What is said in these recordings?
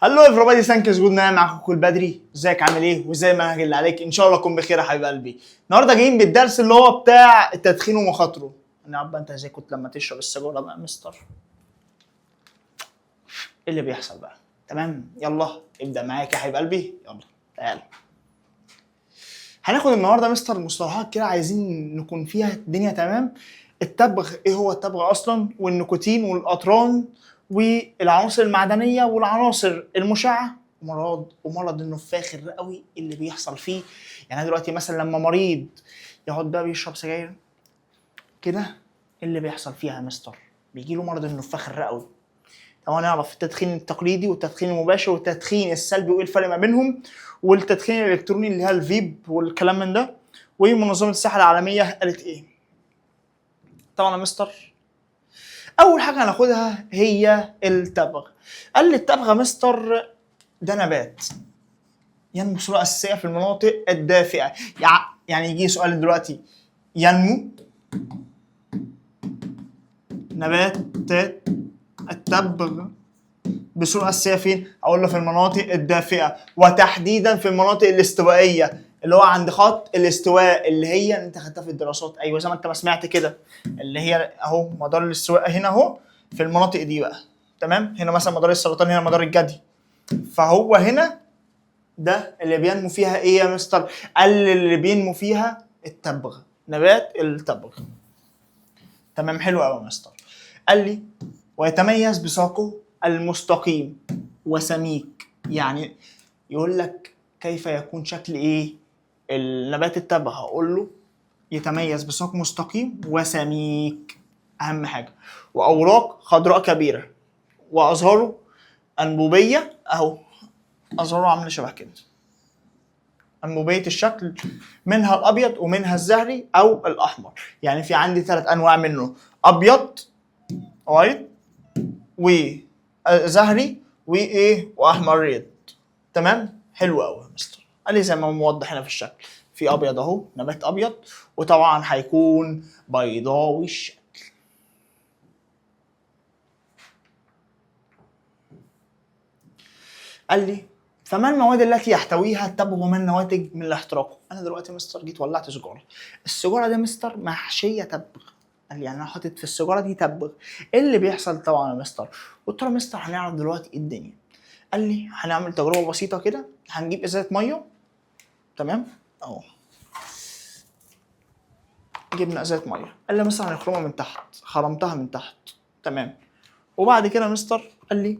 Hello everybody, thanks good night. معاكم كل بدري. ازيك عامل ايه وازاي المنهج اللي عليك؟ ان شاء الله تكون بخير يا حبيب قلبي. النهارده جايين بالدرس اللي هو بتاع التدخين ومخاطره. انا عارف انت ازاي كنت لما تشرب السيجارة بقى مستر ايه اللي بيحصل بقى. تمام، يلا ابدا معاك يا حبيب قلبي، يلا تعال. هناخد النهارده مستر مصطلحات كده عايزين نكون فيها الدنيا تمام. التبغ، ايه هو التبغ اصلا، والنيكوتين والقطران والعناصر المعدنية والعناصر المشعه، ومرض النفاخ الرئوي اللي بيحصل فيه. يعني انا دلوقتي مثلا لما مريض يقعد بقى بيشرب سجاير كده، ايه اللي بيحصل فيها يا مستر؟ بيجي له مرض النفاخ الرئوي. طبعا نعرف التدخين التقليدي والتدخين المباشر والتدخين السلبي وايه الفرق ما بينهم، والتدخين الالكتروني اللي هي الفيب والكلام من ده، ومنظمة الصحة العالمية قالت ايه. طبعا يا مستر اول حاجة هناخدها هي التبغ. قال لي التبغ يا مستر ده نبات ينمو بصورة اساسية في المناطق الدافئه. يعني يجي سؤال دلوقتي، ينمو نباتات التبغ بصورة اساسية فين؟ اقول له في المناطق الدافئه، وتحديدا في المناطق الاستوائيه اللي هو عند خط الاستواء اللي هي انت خدتها في الدراسات. ايوه زي ما انت ما سمعت كده، اللي هي اهو مدار الاستواء هنا اهو في المناطق دي بقى. تمام، هنا مثلا مدار السرطان، هنا مدار الجدي. فهو هنا ده اللي بينمو فيها ايه يا مستر؟ قال اللي بينمو فيها التبغ، نبات التبغ. تمام، حلو قوي يا مستر. قال لي ويتميز بساقه المستقيم وسميك. يعني يقول لك كيف يكون شكل ايه النبات التبغ؟ هقول له يتميز بساق مستقيم وسميك، اهم حاجة، واوراق خضراء كبيرة، وازهاره انبوبيه اهو، ازهاره عامله شبه كده، انبوبيه الشكل، منها الابيض ومنها الزهري او الاحمر. يعني في عندي 3 انواع منه، ابيض white وزهري وايه واحمر red. تمام، حلو قوي يا مستر. قال لي زي ما هو موضح هنا في الشكل، في ابيض اهو، نبات ابيض، وطبعا هيكون بيضاوي الشكل. قال لي فما المواد التي يحتويها التبغ وما النواتج من الاحتراق؟ انا دلوقتي مستر جيت ولعت سيجارة، السيجارة دي مستر محشيه تبغ. قال لي يعني انا حاطط في السيجارة دي تبغ، ايه اللي بيحصل طبعا يا مستر؟ قلت له مستر هنعرف دلوقتي ايه الدنيا. قال لي هنعمل تجربه بسيطة كده، هنجيب ازازة مية. تمام اهو، جبنا ازازة مية. قال لي مستر هنخرمها من تحت، خرمتها من تحت. تمام، وبعد كده مستر قال لي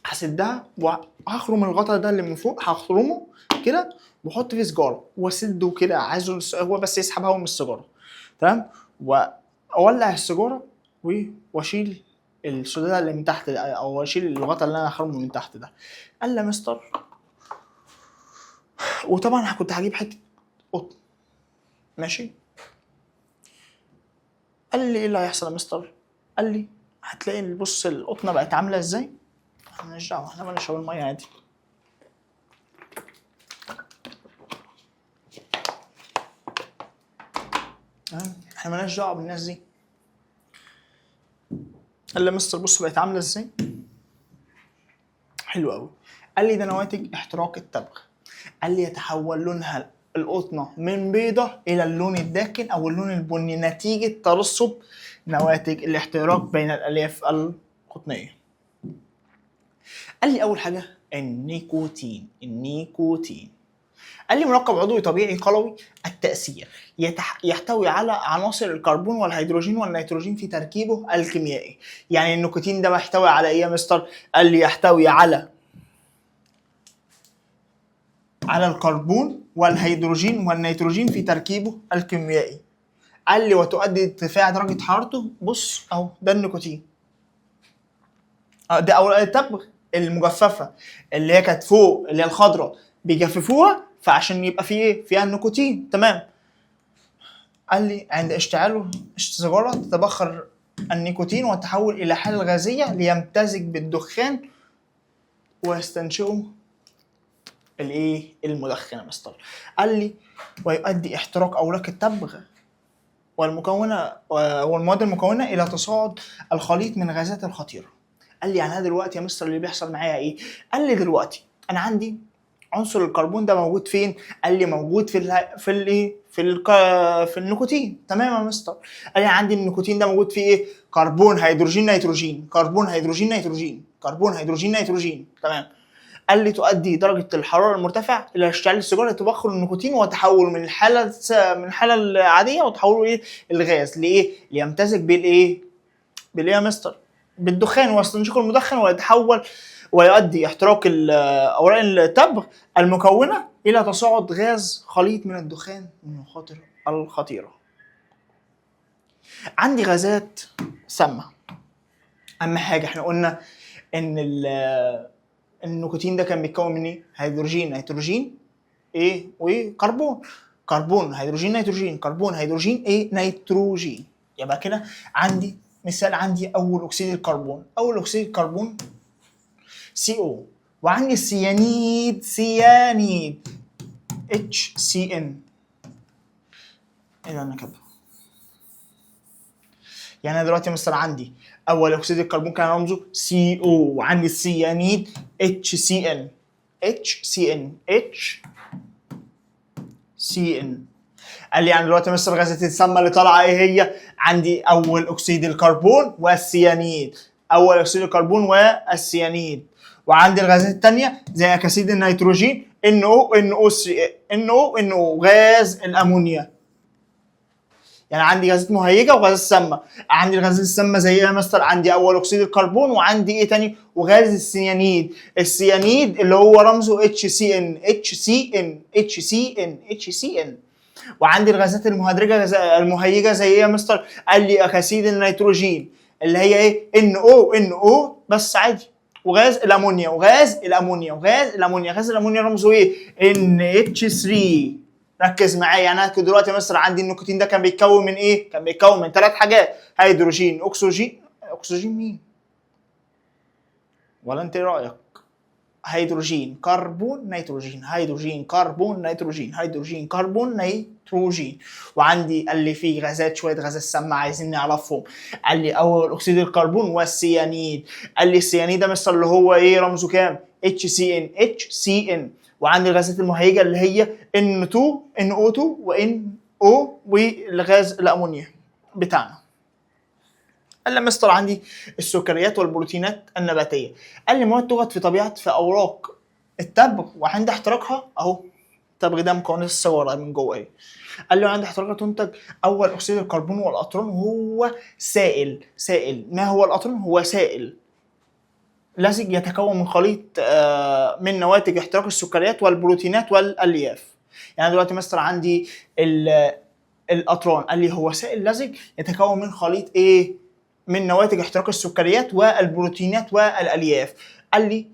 هسدها وهخرم الغطا ده اللي من فوق، هخرمه كده واحط فيه سيجارة واسده كده، عايزه هو بس يسحب هوا من السيجارة. تمام، واولع السيجارة واشيل السداده اللي من تحت ده، او اشيل الغطا اللي انا خرمه من تحت ده. قال لي يا مستر، وطبعا كنت هجيب حتة قطن. ماشي، قال لي ايه اللي هيحصل يا مستر؟ قال لي هتلاقي بص القطنه بقت عامله ازاي. احنا مالناش دعوه، احنا بنشرب المية عادي. تمام، احنا مالناش دعوه بالناس دي. قال لي مستر بص بقت عامله ازاي، حلو قوي. قال لي ده نواتج احتراق التبغ. قال لي يتحول لونها القطنه من بيضة الى اللون الداكن او اللون البني نتيجة ترسب نواتج الاحتراق بين الالياف القطنيه. قال لي اول حاجة النيكوتين. النيكوتين قال لي مركب عضوي طبيعي قلوي التأثير، يحتوي على عناصر الكربون والهيدروجين والنيتروجين في تركيبه الكيميائي. يعني النيكوتين ده محتوي على ايه يا مستر؟ قال لي يحتوي على الكربون والهيدروجين والنيتروجين في تركيبه الكيميائي. قال لي وتؤدي ارتفاع درجة حرارته. بص اهو ده النيكوتين، ده او التبغ المجففة اللي هي كانت فوق اللي هي الخضراء بيجففوها فعشان يبقى فيه ايه؟ فيها النيكوتين. تمام، قال لي عند اشتعاله السيجارة تتبخر النيكوتين وتحول الى حاله غازية ليمتزج بالدخان ويستنشقه الايه؟ المدخن يا مستر. قال لي ويؤدي احتراق اوراق التبغ والمكونه والمواد المكونة الى تصاعد الخليط من غازات الخطيرة. قال لي يعني انا دلوقتي يا مستر اللي بيحصل معايا ايه؟ قال لي دلوقتي انا عندي عنصر الكربون ده موجود فين؟ قال لي موجود في ال في الايه؟ في النيكوتين. تمام يا مستر. قال لي عندي النيكوتين ده موجود فيه ايه؟ كربون هيدروجين نيتروجين، كربون هيدروجين نيتروجين، كربون هيدروجين نيتروجين. تمام. قال لي تؤدي درجه الحرارة المرتفعة الى اشتعال السيجارة لتبخر النيكوتين وتحول من الحالة العادية وتحوله ايه؟ الغاز لايه؟ ليمتزج بالايه؟ بالايه يا مستر؟ بالدخان واستنشاق المدخن، ويتحول ويؤدي احتراق اوراق التبغ المكونة الى تصاعد غاز خليط من الدخان من المخاطر الخطيرة. عندي غازات سامة. اهم حاجة احنا قلنا ان النيكوتين ده كان بيتكون من ايه؟ هيدروجين نيتروجين ايه وكربون، كربون هيدروجين نيتروجين، كربون هيدروجين ايه نيتروجين. يبقى كده عندي مثال، عندي اول اكسيد الكربون، اول اكسيد الكربون CO، وعندي السيانيد، سيانيد HCN. ايه ده انا كده؟ يعني انا دلوقتي مثلا عندي اول اكسيد الكربون كان رمزه CO، وعندي السيانيد HCN HCN HCN. قال لي يعني دلوقتي مستر غازات السامة اللي طالعه ايه هي؟ عندي اول اكسيد الكربون والسيانيد، اول اكسيد الكربون والسيانيد، وعندي الغازات الثانية زي اكاسيد النيتروجين NO NO NO NO، غاز الامونيا. يعني عندي غازات مهيجه وغازات سامة. عندي الغازات السامة زي ايه يا مستر؟ عندي اول اكسيد الكربون، وعندي ايه تاني؟ وغاز السيانيد. السيانيد اللي هو رمزه HCN HCN HCN HCN. وعندي الغازات المهدرجه المهيجه زي ايه يا مستر؟ قال لي اكاسيد النيتروجين اللي هي ايه؟ NO NO بس عادي، وغاز الامونيا، وغاز الامونيا، وغاز الامونيا. غاز الامونيا رمزه ايه؟ NH3. ركز معايا، يعني انا دلوقتي مثلا عندي النيكوتين ده كان بيتكون من ايه؟ كان بيتكون من 3 حاجات: هيدروجين، اكسجين، اكسجين مين؟ ولا انت ايه رايك؟ هيدروجين كربون نيتروجين، هيدروجين كربون نيتروجين، هيدروجين كربون نيتروجين. وعندي قال لي في غازات، شوية غازات سامة عايزين نعرفهم. قال لي اول اكسيد الكربون والسيانيد. قال لي السيانيد ده مثلا اللي هو ايه رمزه كام؟ HCN HCN. وعندي الغازات المهيجه اللي هي N2 NO2 و NO والغاز الامونيا بتاعنا. قال لي مستر عندي السكريات والبروتينات النباتية. قال لي مواد توجد في طبيعة في اوراق التبغ وعند احتراقها، اهو التبغ ده مكونات السيجارة من جوه اهي. قال لي عند احتراقها تنتج اول اكسيد الكربون والقطران، وهو سائل. سائل، ما هو القطران؟ هو سائل لزج يتكون من خليط من نواتج احتراق السكريات والبروتينات والالياف. يعني دلوقتي مثلا عندي القطران، قال لي هو سائل لزج يتكون من خليط ايه؟ من نواتج احتراق السكريات والبروتينات والالياف. قال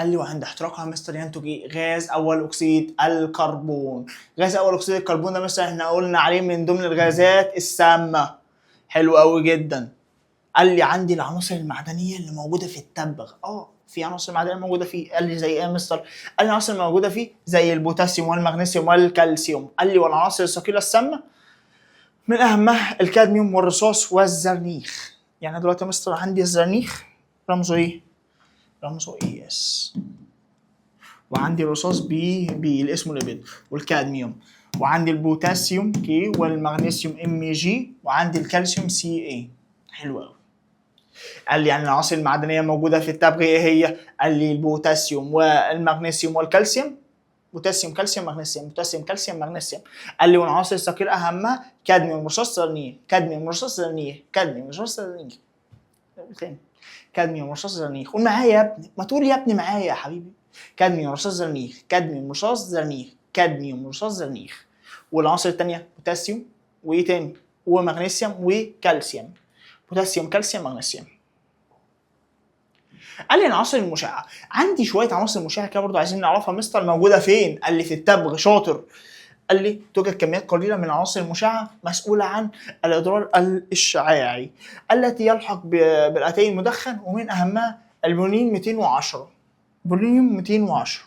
لي وعند احتراقها مستر ينتج ايه؟ غاز اول اكسيد الكربون. غاز اول اكسيد الكربون ده مثلا احنا قلنا عليه من ضمن الغازات السامة. حلو قوي جدا. قال لي عندي العناصر المعدنية اللي موجودة في التبغ، في عناصر معدنية موجودة فيه. قال لي زي ايه يا مستر؟ قال لي العناصر الموجودة فيه زي البوتاسيوم والمغنيسيوم والكالسيوم. قال لي والعناصر الثقيلة السامة من اهمها الكادميوم والرصاص والزرنيخ. يعني دلوقتي يا مستر عندي الزرنيخ رمزه ايه؟ رمزه As. وعندي الرصاص Pb الاسم الابيض، والكادميوم، وعندي البوتاسيوم K، والمغنيسيوم Mg، وعندي الكالسيوم Ca. حلو قوي. قال لي يعني العناصر المعدنية موجودة في التبغ ايه هي؟ قال لي البوتاسيوم والمغنيسيوم والكالسيوم، بوتاسيوم كالسيوم مغنيسيوم، بوتاسيوم كالسيوم مغنيسيوم. قال لي والعناصر الثقيلة اهمها كادميوم رصاص زرنيخ، كادميوم رصاص زرنيخ، كادميوم رصاص زرنيخ. تاني، كادميوم رصاص زرنيخ. قول معايا يا ابني، ما تقول يا ابني معايا يا حبيبي. كادميوم رصاص زرنيخ، كادميوم رصاص زرنيخ، كادميوم رصاص زرنيخ. والعناصر الثانية بوتاسيوم وايه تاني؟ ومغنيسيوم وكالسيوم. بوتاسيوم كالسيوم مغنيسيوم. قال لي العناصر المشعه، عندي شوية عناصر مشعه كده برضه عايزين نعرفها مستر موجودة فين؟ قال لي في التبغ. شاطر. قال لي توجد كميات قليله من العناصر المشعه مسؤولة عن الاضرار الاشعاعي التي يلحق بالاتين المدخن، ومن اهمها البولونيوم 210. بولونيوم 210.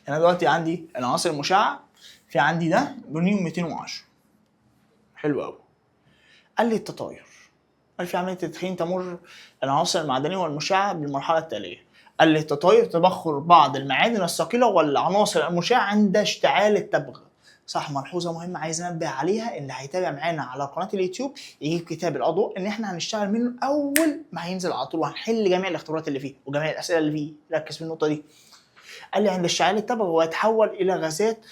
يعني دلوقتي عندي العناصر المشعه، في عندي ده بولونيوم 210. حلو قوي. قال لي التطاير، قال في عملية التدخين تمر العناصر المعدنية والمشعه بالمرحلة التالية. قال لي التطاير تبخر بعض المعادن الثقيلة والعناصر المشعه عند اشتعال التبغ. صح، ملحوظة مهمة عايز انبه عليها، اللي هيتابع معانا على قناة اليوتيوب يجيب كتاب الاضواء ان احنا هنشتغل منه اول ما هينزل على طول، وهنحل جميع الاختبارات اللي فيه وجميع الاسئلة اللي فيه. ركز في النقطة دي. قال لي عند اشتعال التبغ ويتحول الى غازات،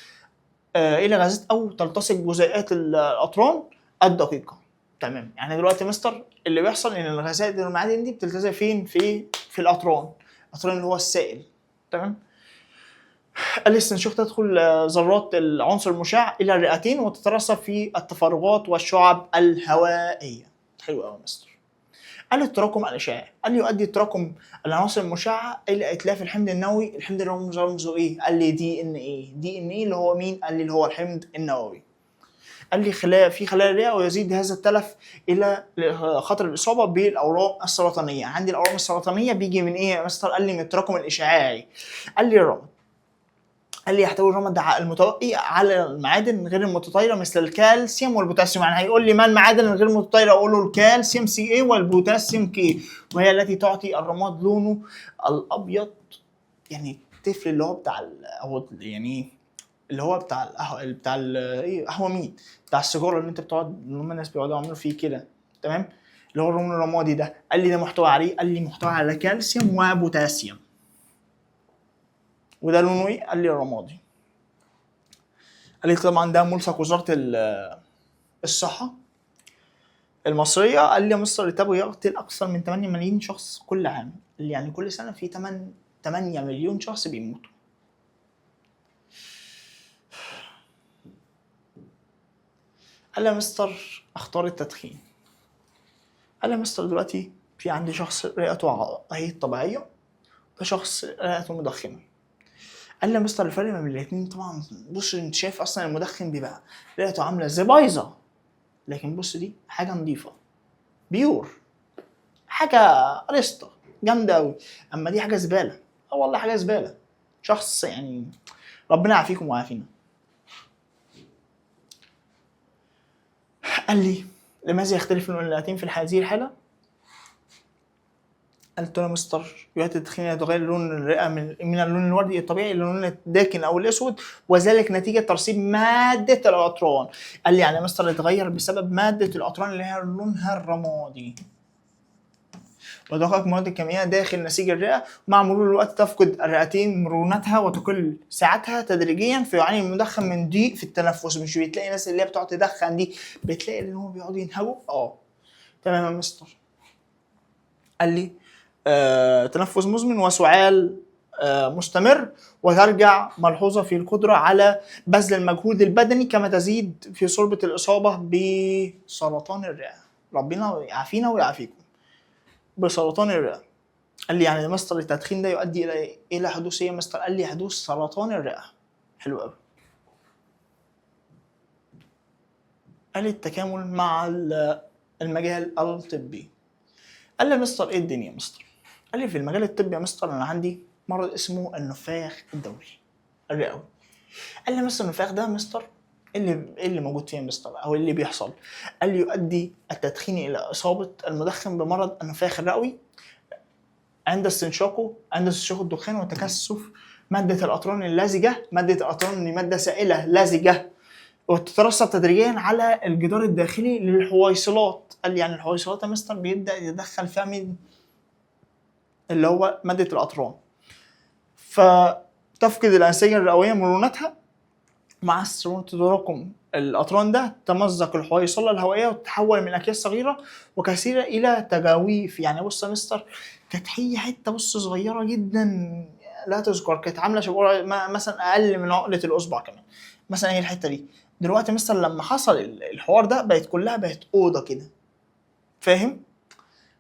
الى غازات او تلتصق جزيئات القطران الدقيقة. تمام، يعني دلوقتي مستر اللي بيحصل ان الغازات المعادن دي بتلتزق فين؟ في القطران، القطران اللي هو السائل. تمام. قال لي استنشاق تدخل ذرات العنصر المشع الى الرئتين وتترسب في التفرغات والشعب الهوائية. حلو قوي يا مستر. قال لي التراكم الاشعاعي، قال لي يؤدي تراكم العناصر المشعه الى اتلاف الحمض النووي. الحمض النووي رمزه ايه؟ قال لي دي ان ايه. دي ان ايه اللي هو مين؟ قال لي اللي هو الحمض النووي. قال لي خلايا في خلايا الرئة، ويزيد هذا التلف الى خطر الاصابة بالاورام السرطانية. عندي الاورام السرطانية بيجي من ايه يا مستر؟ قال لي من التراكم الاشعاعي. قال لي الرمد، قال لي يحتوي الرمد المتبقي على المعادن غير المتطايره مثل الكالسيوم والبوتاسيوم. يعني هيقول لي ما المعادن الغير المتطايره؟ اقول له الكالسيوم Ca والبوتاسيوم K، وهي التي تعطي الرماد لونه الابيض. يعني التفل اللي هو بتاع او يعني اللي هو بتاع القهوة، بتاع ايه قهوة مين؟ بتاع السيجارة اللي انت بتقعد، اللي هم الناس بيقعدوا يعملوا فيه كده. تمام، اللي هو اللون الرمادي ده. قال لي ده محتوى عليه، قال لي محتوى على كالسيوم وبوتاسيوم، وده لونه ايه؟ قال لي رمادي. قال لي طبعا ده ملصق وزارة الصحة المصرية. قال لي يا مستر التبغ يقتل أكثر من 8 ملايين شخص كل عام. قال لي يعني كل سنة في 8 مليون شخص بيموتوا. قال لي يا مستر أخطار التدخين. قال لي يا مستر دلوقتي في عندي شخص رئته هي طبيعية، ده شخص رئته مدخنة. قال لي يا مستر الفرق ما بين الاتنين طبعا، بص انت شايف اصلا المدخن بيبقى رئته عامله ازاي؟ بايظة. لكن بص دي حاجة نظيفة pure، حاجة قشطه جامدة قوي. اما دي حاجة زبالة، اه والله حاجة زبالة. شخص يعني ربنا يعافيكم ويعافينا. قال لي لماذا يختلف لون الرئتين في هذه الحالة؟ قلت له يا مستر يؤدي التدخين الى تغير لون الرئة من اللون الوردي الطبيعي الى اللون الداكن او الاسود، وذلك نتيجة ترسيب مادة القطران. قال لي يعني يا مستر اتغير بسبب مادة القطران اللي هي لونها الرمادي، ودقائق مواد الكيميائية داخل نسيج الرئة. مع مرور الوقت تفقد الرئتين مرونتها وتقل سعتها تدريجيا، فيعاني المدخن من ضيق في التنفس. مش بتلاقي ناس اللي هي بتقعد تدخن دي بتلاقي ان هم بيقعدوا ينهبوا؟ تمام يا مستر. قال لي تنفس مزمن وسعال مستمر، وترجع ملحوظة في القدرة على بذل المجهود البدني، كما تزيد في صعوبة الإصابة بسرطان الرئة. ربنا يعافينا ويعافيكم بسرطان الرئة. قال لي يعني مستر التدخين ده يؤدي إلى حدوث إيه يا مستر؟ قال لي حدوث سرطان الرئة. حلو قوي. قال لي التكامل مع المجال الطبي. قال لي يا مستر إيه الدنيا يا مستر؟ قال لي في المجال الطبي يا مستر أنا عندي مرض اسمه النفاخ الدوري الرئوي. قال لي مستر النفاخ ده يا مستر ايه اللي موجود فيه يا مستر او ايه اللي بيحصل؟ قال لي يؤدي التدخين الى اصابه المدخن بمرض النفاخ الرئوي عند استنشاق الدخان وتكثف مادة القطران اللزجه. مادة القطران دي مادة سائله لزجه، وتترسب تدريجيا على الجدار الداخلي للحويصلات. قال لي يعني الحويصلات يا مستر بيبدا يتدخل فيها مين؟ اللي هو مادة القطران، فتفقد الانسجة الرئويه مرونتها. مع تراكم القطران ده تمزق الحويصله الهوائية وتتحول من اكياس صغيرة وكثيره الى تجاويف. يعني بص يا مستر كانت هي حتة بص صغيرة جدا لا تذكر، كانت عامله شبه مثلا اقل من عقله الاصبع كمان مثلا، هي الحتة دي. دلوقتي مستر لما حصل الحوار ده بقت كلها بقت اوضة كده، فاهم؟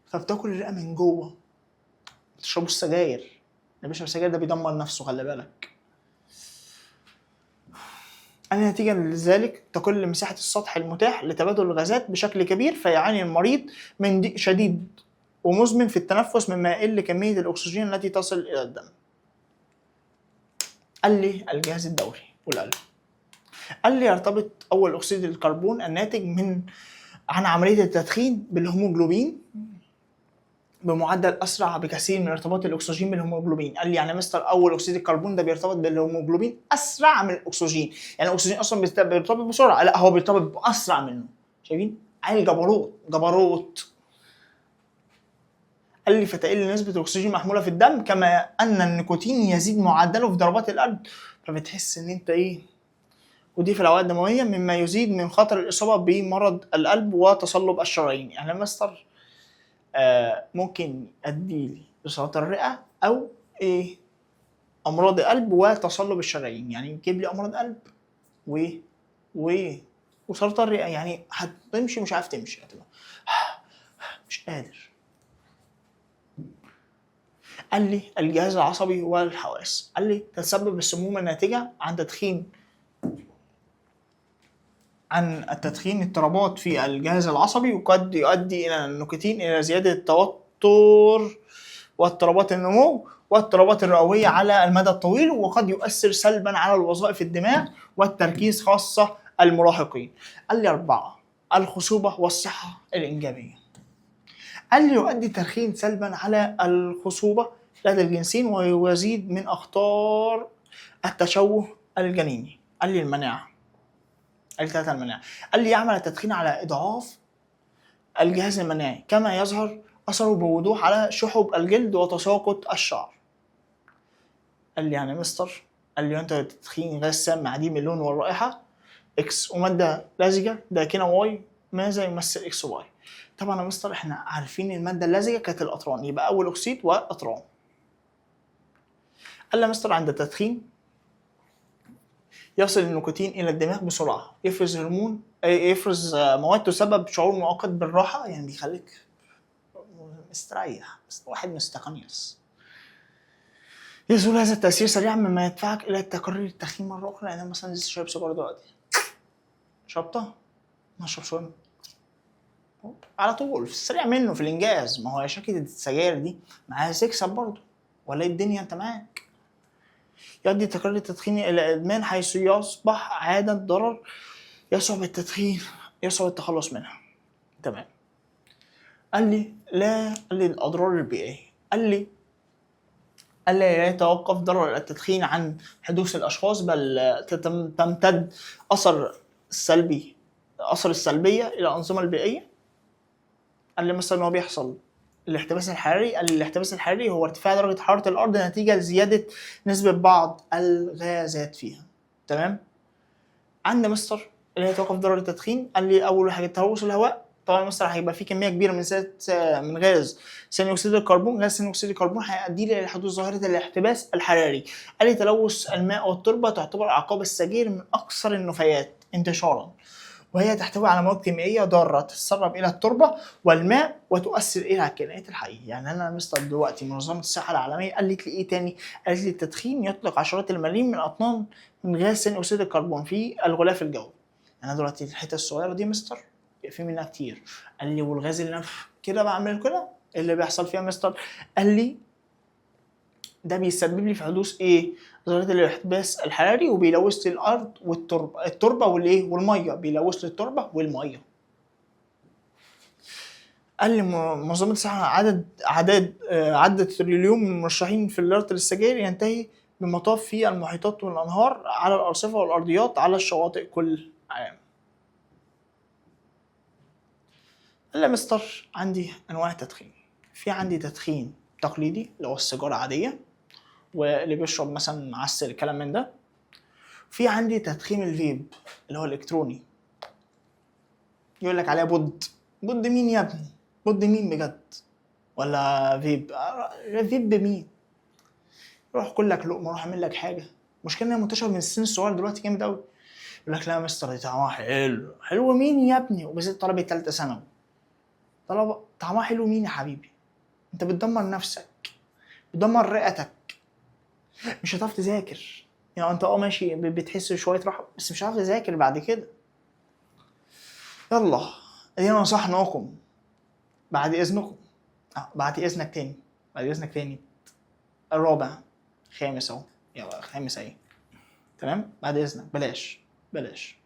فبتاكل الرئة من جوه. ما تشربوش سجاير، اللي بيشرب سجاير ده بيدمر نفسه، خلي بالك. النتيجة لذلك تقل مساحة السطح المتاح لتبادل الغازات بشكل كبير، فيعاني المريض من ضيق شديد ومزمن في التنفس، مما يقل كمية الأكسجين التي تصل إلى الدم. قال لي الجهاز الدوري والقلب. قال لي يرتبط اول اكسيد الكربون الناتج عن عملية التدخين بالهيموجلوبين بمعدل اسرع بكثير من ارتباط الاكسجين بالهيموجلوبين. قال لي يعني مستر اول اكسيد الكربون ده بيرتبط بالهيموجلوبين اسرع من الاكسجين، يعني الاكسجين اصلا بيرتبط بسرعة، لا هو بيرتبط باسرع منه. شايفين؟ عيل جبروت جبروت. قال لي فتقل نسبه الاكسجين المحمولة في الدم، كما ان النيكوتين يزيد معدله في ضربات القلب، فبتحس ان انت ايه، ودي في الاوعية الدموية، مما يزيد من خطر الاصابة بمرض القلب وتصلب الشرايين. يعني مستر ممكن يؤدي لي لسرطان الرئة او ايه امراض قلب وتصلب الشرايين، يعني يجيب لي امراض قلب و و وسرطان الرئة، يعني هتمشي مش عارف تمشي، هتبقى مش قادر. قال لي الجهاز العصبي والحواس. قال لي تتسبب السموم الناتجة عن التدخين اضطرابات في الجهاز العصبي، وقد يؤدي الى النيكوتين الى زيادة التوتر واضطرابات النمو واضطرابات الرئويه على المدى الطويل، وقد يؤثر سلبا على الوظائف الدماغ والتركيز خاصة المراهقين. قال لي 4 الخصوبة والصحة الانجابيه. قال لي يؤدي التدخين سلبا على الخصوبة لدى الجنسين ويزيد من اخطار التشوه الجنيني. قال لي المناعة. قال لي 3 المناعة. قال لي يعمل التدخين على اضعاف الجهاز المناعي، كما يظهر اثره بوضوح على شحوب الجلد وتساقط الشعر. قال لي يعني مستر، قال لي انت التدخين غاز سام عديم اللون والرائحه X ومادة لزجه داكنه Y، ماذا يمثل X Y؟ طبعا يا مستر احنا عارفين المادة اللزجه كانت القطران، يبقى اول اكسيد وقطران. قال لي مستر عند التدخين يصل النيكوتين الى الدماغ بسرعة، يفرز هرمون، يفرز مواد تسبب شعور مؤقت بالراحة، يعني بيخليك مستريح، واحد مستقنيص. يزول هذا التأثير سريعا مما يدفعك إلى تكرر التدخين مرة أخرى. يعني أنا مثلا لسه شارب سيجارة دلوقتي، شربتها نشرب شوية على طول في السريع منه في الإنجاز. ما هو يا شركة السجاير دي معاها تكسب برضه، ولا إيه الدنيا أنت معاك؟ يؤدي تكرر التدخين إلى إدمان، حيث يصبح عادة ضرر يصعب التدخين، يصعب التخلص منها. تمام. قال لي لا، قال لي الأضرار البيئية. قال لي لا يتوقف ضرر التدخين عن حدوث الأشخاص، بل تمتد أثر السلبي، أثر السلبية إلى الأنظمة البيئية. قال لي مثلا إن هو بيحصل الاحتباس الحراري. قال لي الاحتباس الحراري هو ارتفاع درجة حرارة الأرض نتيجة لزيادة نسبة بعض الغازات فيها. تمام. عند مستر اللي هي توقف ضرر التدخين، قال لي أول حاجة تلوث الهواء. طبعا مستر هيبقى في كمية كبيرة من غاز ثاني اكسيد الكربون، غاز ثاني اكسيد الكربون هيؤدي لي لحدوث ظاهره الاحتباس الحراري. قال لي تلوث الماء والتربه تعتبر اعقاب السجاير من اكثر النفايات انتشارا، وهي تحتوي على مواد كيميائية ضارة تتسرب الى التربة والماء وتؤثر الى الكائنات الحية. يعني انا مستر دلوقتي منظمة الصحة العالمية قالت لي ايه تاني؟ قالت لي التدخين يطلق عشرات الملايين من اطنان من غاز ثاني اكسيد الكربون في الغلاف الجوي. انا دلوقتي الحتة الصغيرة دي مستر في منها كتير. قال لي والغاز اللي انا كده بعمل كده اللي بيحصل فيها مستر، قال لي ده بيسبب لي في حدوث ايه؟ ظاهرة الاحتباس الحراري، وبيلوث لي الارض والتربه، التربة والايه؟ والمية، بيلوث لي التربة والمية. قال لي منظمة الصحة عدد تريليون من المرشحين في الارض للسجاير ينتهي بمطاف في المحيطات والانهار على الارصفه والارضيات على الشواطئ كل عام. قال لي يا مستر عندي انواع تدخين، في عندي تدخين تقليدي اللي هو السيجارة عادية واللي بيشرب مثلا عسل الكلام من ده، في عندي تدخين الفيب اللي هو الالكتروني، يقول لك عليها pod. pod مين يا ابني؟ pod مين بجد؟ ولا فيب؟ فيب بمين؟ روح كل لك لقمة، روح اعمل لك حاجة. المشكلة انها منتشرة من السن الصغير دلوقتي جامد قوي. يقول لك لا يا مستر دي طعمها حلو. حلو مين يا ابني؟ وبالذات طلبه ثالثة ثانوي، طلبه طعمها حلو مين يا حبيبي؟ انت بتدمر نفسك، بتدمر رئتك، مش هتعرف تذاكر. يعني انت ماشي بتحس شوية راحة بس مش هتعرف تذاكر بعد كده. يلا ادينا نصحناكم، بعد اذنكم، بعد اذنك تاني، بعد اذنك تاني، الرابع، خامس اهو، يلا خامس اهي، تمام؟ بعد اذنك بلاش. بلاش.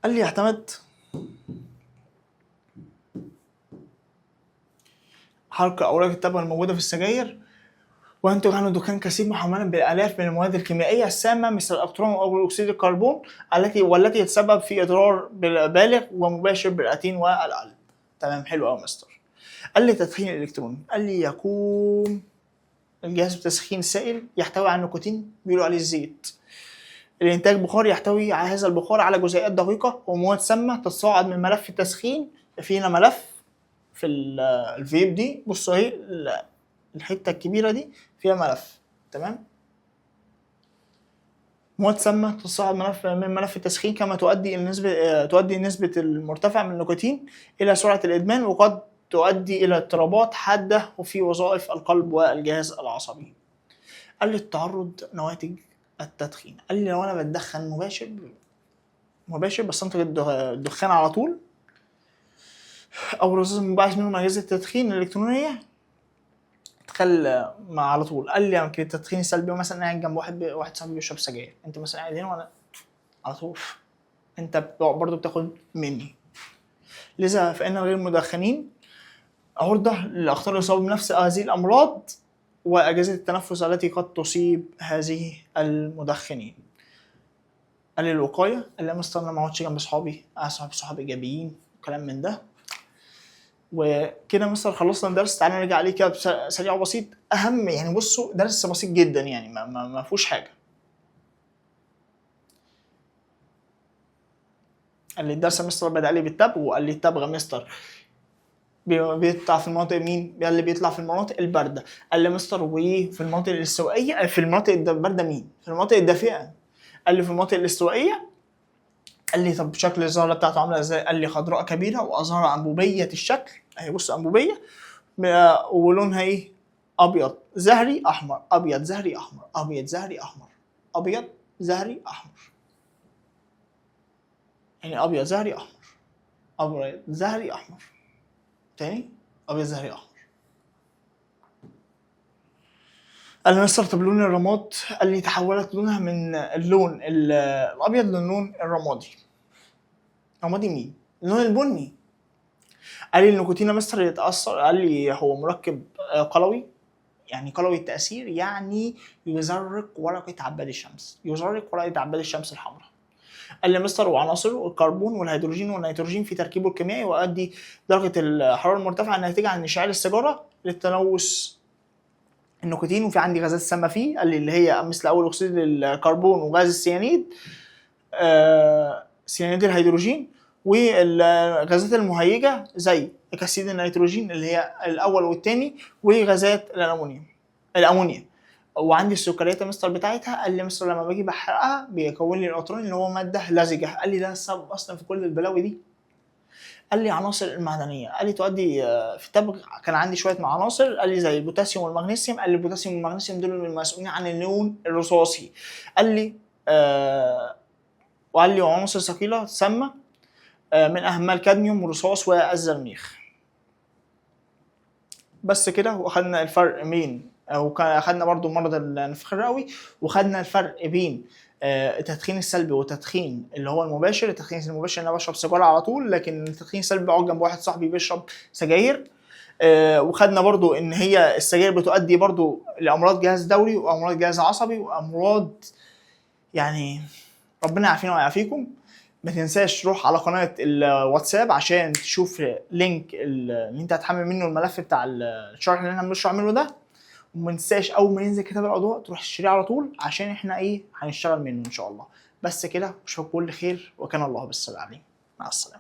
قال لي يعتمد حرق اوراق التبغ الموجودة في السجاير وينتج عنه دخان كثيف محملا بالالاف من المواد الكيميائية السامة مثل الاقطران او اكسيد الكربون والتي يتسبب في اضرار بالغ ومباشر بالرئتين والقلب. تمام، حلو قوي يا مستر. قال لي التدخين الالكتروني، قال لي يقوم الجهاز بتسخين سائل يحتوي على النيكوتين بيقولوا عليه الزيت. الانتاج بخار يحتوي على هذا البخار على جزيئات دقيقة ومواد سامة تتصاعد من ملف التسخين. فينا ملف في الفيب دي، بصوا اهي الحتة الكبيرة دي فيها ملف، تمام؟ مواد سامة تتصاعد من ملف التسخين، كما تؤدي نسبه المرتفع من النيكوتين الى سرعة الادمان، وقد تؤدي الى اضطرابات حادة وفي وظائف القلب والجهاز العصبي. قال لي التعرض نواتج التدخين، قال لي لو انا بتدخن مباشر بستنتج الدخان على طول، او الرذاذ المنبعث منه من اجهزة التدخين الالكترونية تخل مع على طول. قال لي يمكن التدخين السلبي مثلا قاعد جنب واحد صاحبي بيشرب سجاير، انت مثلا قاعد هنا وانا على طول انت برضه بتاخد مني. لذا فان غير المدخنين عرضه للاخطار الاصابة بنفس هذه الامراض واجهزة التنفس التي قد تصيب هذه المدخنين. قال لي الوقاية، قال لي يا مستر انا ما اقعدش جنب اصحابي، اصحاب صحاب ايجابيين وكلام من ده. وكده مستر خلصنا الدرس. تعالى نرجع عليه كده سريع وبسيط. اهم يعني بصوا درس بسيط جدا يعني ما فيهوش حاجة. قال لي الدرس مستر بدأ لي بالتبغ، وقال لي التبغ مستر بيطلع في المناطق مين؟ قال لي بيطلع في المناطق البارده. قال لي مستر وايه في المناطق الاستوائيه؟ في المناطق البارده مين؟ في المناطق الدافئه. قال لي في المناطق الاستوائيه. قال لي طب شكل الزهرة بتاعته عامله ازاي؟ قال لي خضراء كبيرة وازهار انبوبيه الشكل، اهي بص انبوبيه ولونها ايه؟ ابيض زهري احمر، ابيض زهري احمر، ابيض زهري احمر، ابيض زهري احمر، يعني ابيض زهري احمر، ابيض زهري احمر، تاني ابيض زهري احمر. قال لي مستر طب لون الرماد؟ قال لي تحولت لونها من اللون الابيض للون الرمادي. رمادي مين؟ اللون البني. قال لي النيكوتين يا مستر يتاثر، قال لي هو مركب قلوي، يعني قلوي التاثير، يعني يزرق ورقة عباد الشمس، يزرق ورقة عباد الشمس الحمراء. قال لي مستر وعناصره الكربون والهيدروجين والنيتروجين في تركيبه الكيميائي، ويؤدي درجه الحرارة المرتفعة الناتجة عن انشعال السيجارة للتلوث النيكوتين، وفي عندي غازات سامة فيه، قال لي اللي هي مثل اول اكسيد الكربون وغاز السيانيد، سيانيد الهيدروجين، والغازات المهيجه زي اكسيد النيتروجين اللي هي الاول والثاني، وغازات الامونيا. وعندي السكريات يا مستر بتاعتها، قال لي مستر لما باجي بحرقها بيكون لي القطران اللي هو مادة لزجه، قال لي ده السبب اصلا في كل البلاوي دي. قال لي عناصر المعدنية، قال لي تؤدي في التبغ كان عندي شوية عناصر، قال لي زي البوتاسيوم والمغنيسيوم، قال لي البوتاسيوم والمغنيسيوم دول المسؤولين عن اللون الرصاصي. قال لي وقال لي عناصر ثقيلة تسمى من اهمها الكادميوم والرصاص والزرنيخ. بس كده. واخدنا الفرق بين، وخدنا برضو مرض النفخ الرئوي، وخدنا الفرق بين التدخين السلبي والتدخين اللي هو المباشر. التدخين المباشر انا بشرب سيجارة على طول، لكن التدخين السلبي بقعد جنب واحد صاحبي بيشرب سجاير. وخدنا برضو ان هي السجاير بتؤدي برضو لامراض جهاز دوري وامراض جهاز عصبي وامراض، يعني ربنا يعافينا ويعافيكم. ما تنساش تروح على قناة الواتساب عشان تشوف link اللي انت هتحمل منه الملف بتاع الشرح اللي احنا بنشرح منه ده. وما تنساش اول ما ينزل كتاب الاضواء تروح تشتريه على طول، عشان احنا ايه هنشتغل منه ان شاء الله. بس كده، اشوفكم كل خير، وكان الله بالسلامة. مع السلامة.